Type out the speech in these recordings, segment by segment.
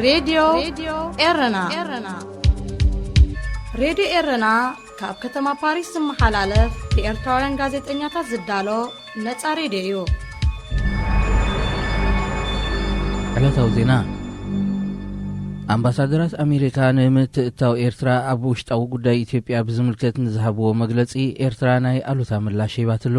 ሬድዮ ኤረና። ሬድዮ ኤረና ካብ ከተማ ፓሪስ ዝመሓላለፍ ብኤርትራውያን ጋዜጠኛታት ዝዳሎ ነጻ ሬድዮ እዩ። ዕለታዊ ዜና። ኣምባሳደራት ኣሜሪካ ንምትእትታው ኤርትራ ኣብ ውሽጣዊ ጉዳይ ኢትዮጵያ ብዝምልከት ንዝሃብዎ መግለጺ፣ ኤርትራ ናይ ኣሉታ ምላሽ ሂባትሉ።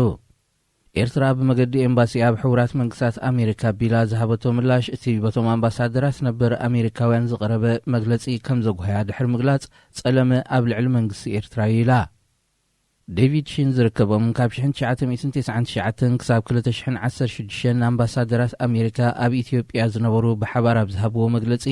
ኤርትራ ብመገዲ ኤምባሲ ኣብ ሕቡራት መንግስታት ኣሜሪካ ቢላ ዝሃበቶ ምላሽ፣ እቲ በቶም ኣምባሳደራት ነበር ኣሜሪካውያን ዝቐረበ መግለጺ ከም ዘጉሃያ ድሕሪ ምግላጽ፣ ጸለመ ኣብ ልዕሊ መንግስቲ ኤርትራ እዩ ኢላ። ዴቪድ ሺን ዝርከቦም ካብ ሽሕን ትሽዓተ ሚእትን ተስዓን ትሽዓተን ክሳብ ክልተ ሽሕን ዓሰርተ ሽዱሽተን ኣምባሳደራት ኣሜሪካ ኣብ ኢትዮጵያ ዝነበሩ ብሓባር ኣብ ዝሃብዎ መግለጺ፣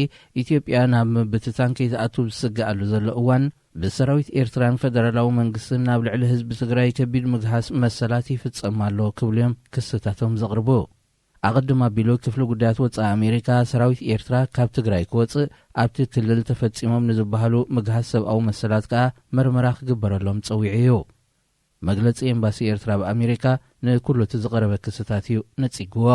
ኢትዮጵያ ናብ ምብትታን ከይትኣቱ ብዝስግኣሉ ዘሎ እዋን፣ ብሰራዊት ኤርትራን ፈደራላዊ መንግስትን ናብ ልዕሊ ህዝቢ ትግራይ ከቢድ ምግሃስ መሰላት ይፍጸም ኣሎ ክብሉ እዮም ክስታቶም ዘቕርቡ። ኣቐድም ኣቢሉ ክፍሊ ጉዳያት ወጻኢ ኣሜሪካ፣ ሰራዊት ኤርትራ ካብ ትግራይ ክወጽእ፣ ኣብቲ ክልል ተፈጺሞም ንዝበሃሉ ምግሃስ ሰብኣዊ መሰላት ከኣ መርመራ ክግበረሎም ጸዊዑ እዩ። መግለጺ ኤምባሲ ኤርትራ ኣብ ኣሜሪካ ንኩሉ እቲ ዝቐረበ ክስታት እዩ ነጺግዎ።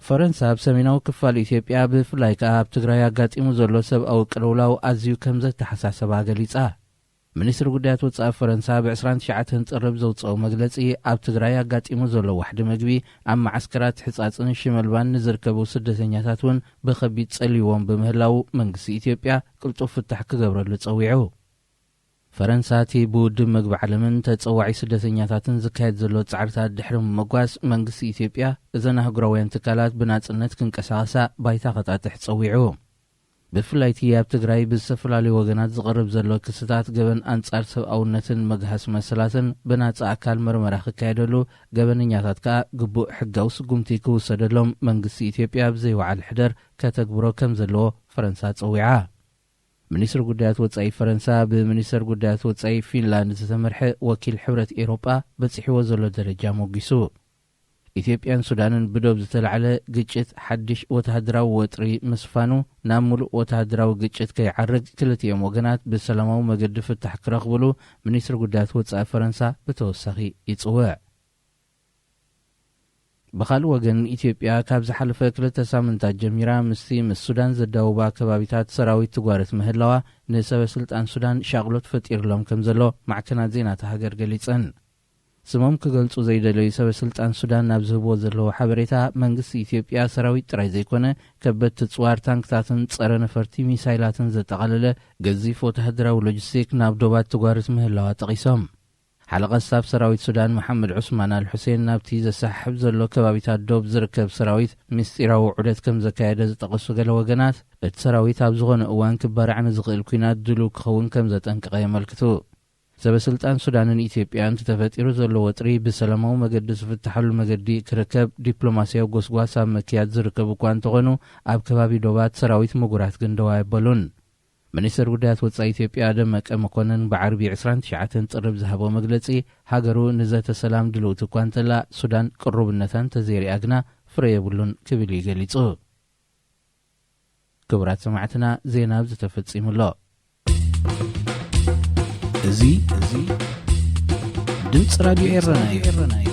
ፈረንሳ ኣብ ሰሜናዊ ክፋል ኢትዮጵያ፣ ብፍላይ ከኣ ኣብ ትግራይ ኣጋጢሙ ዘሎ ሰብኣዊ ቅልውላው ኣዝዩ ከም ዘተሓሳሰባ ገሊጻ። ሚኒስትሪ ጉዳያት ወጻኢ ፈረንሳ ብ ዕስራን ትሽዓተን ጥሪ ብዘውጽኦ መግለጺ፣ ኣብ ትግራይ ኣጋጢሙ ዘሎ ዋሕዲ መግቢ፣ ኣብ መዓስከራት ሕጻጽን ሽመልባን ንዝርከቡ ስደተኛታት እውን ብኸቢድ ጸልይዎም ብምህላዉ፣ መንግስቲ ኢትዮጵያ ቅልጡፍ ፍታሕ ክገብረሉ ጸዊዑ። ፈረንሳ፣ እቲ ብውድብ መግቢ ዓለምን ተጸዋዒ ስደተኛታትን ዝካየድ ዘሎ ጻዕርታት ድሕሪ ምምጓስ፣ መንግስቲ ኢትዮጵያ እዘን ኣህጉራውያን ትካላት ብናጽነት ክንቀሳቐሳ ባይታ ከጣጥሕ ጸዊዑ። ብፍላይ እቲ ኣብ ትግራይ ብዝተፈላለዩ ወገናት ዝቐርብ ዘሎ ክስታት ገበን ኣንጻር ሰብኣውነትን ምግሃስ መሰላትን ብናጻ ኣካል መርመራ ክካየደሉ፣ ገበነኛታት ከኣ ግቡእ ሕጋዊ ስጉምቲ ክውሰደሎም መንግስቲ ኢትዮጵያ ብዘይወዓል ሕደር ከተግብሮ ከም ዘለዎ ፈረንሳ ጸዊዓ። ሚኒስትሪ ጉዳያት ወጻኢ ፈረንሳ ብሚኒስተር ጉዳያት ወጻኢ ፊንላንድ ዝተመርሐ ወኪል ሕብረት ኤውሮጳ በጺሕዎ ዘሎ ደረጃ ሞጊሱ። ኢትዮጵያን ሱዳንን ብዶብ ዝተላዕለ ግጭት ሓድሽ ወተሃደራዊ ወጥሪ ምስፋኑ፣ ናብ ምሉእ ወተሃደራዊ ግጭት ከይዓርግ ክልቲኦም ወገናት ብሰላማዊ መገዲ ፍታሕ ክረኽብሉ ሚኒስትሪ ጉዳያት ወጻኢ ፈረንሳ ብተወሳኺ ይጽውዕ። ብኻልእ ወገን፣ ኢትዮጵያ ካብ ዝሓለፈ ክልተ ሳምንታት ጀሚራ ምስቲ ምስ ሱዳን ዘዳውባ ከባቢታት ሰራዊት ትጓርት ምህላዋ፣ ንሰበ ስልጣን ሱዳን ሻቕሎት ፈጢርሎም ከም ዘሎ ማዕከናት ዜና እታ ሃገር ገሊጸን። ስሞም ክገልጹ ዘይደለዩ ሰበ ስልጣን ሱዳን ናብ ዝህብዎ ዘለዉ ሓበሬታ፣ መንግስቲ ኢትዮጵያ ሰራዊት ጥራይ ዘይኮነ፣ ከበድቲ ጽዋር ታንክታትን ጸረ ነፈርቲ ሚሳይላትን ዘጠቓለለ ገዚፍ ወተሃደራዊ ሎጂስቲክ ናብ ዶባት ትጓርት ምህላዋ ጠቒሶም። ሓለቓ ስታፍ ሰራዊት ሱዳን መሓመድ ዑስማን ኣል ሑሴን፣ ናብቲ ዘሰሓሕብ ዘሎ ከባቢታት ዶብ ዝርከብ ሰራዊት ምስጢራዊ ዑደት ከም ዘካየደ ዝጠቐሱ ገለ ወገናት፣ እቲ ሰራዊት ኣብ ዝኾነ እዋን ክባራዕ ንዝኽእል ኲናት ድሉው ክኸውን ከም ዘጠንቀቐ የመልክቱ። ሰበ ስልጣን ሱዳንን ኢትዮጵያን፣ እቲ ተፈጢሩ ዘሎ ወጥሪ ብሰላማዊ መገዲ ዝፍትሓሉ መገዲ ክርከብ ዲፕሎማስያዊ ጎስጓስ ኣብ ምክያድ ዝርከቡ እኳ እንተኾኑ፣ ኣብ ከባቢ ዶባት ሰራዊት ምጉራት ግን ደው ኣይበሉን። ሚኒስተር ጉዳያት ወጻኢ ኢትዮጵያ ደመቀ መኮንን ብዓርቢ ዕስራን ትሽዓተን ጥሪ ብዝሃቦ መግለጺ፣ ሃገሩ ንዘተ ሰላም ድልውቲ እኳ እንተላ፣ ሱዳን ቅሩብነታ እንተዘይሪኣ ግና ፍረ የብሉን ክብል እዩ ገሊጹ። ክቡራት ሰማዕትና፣ ዜና ኣብዚ ተፈጺሙ ኣሎ። እዚ፣ እዚ ድምጺ ራድዮ ኤረና እዩ።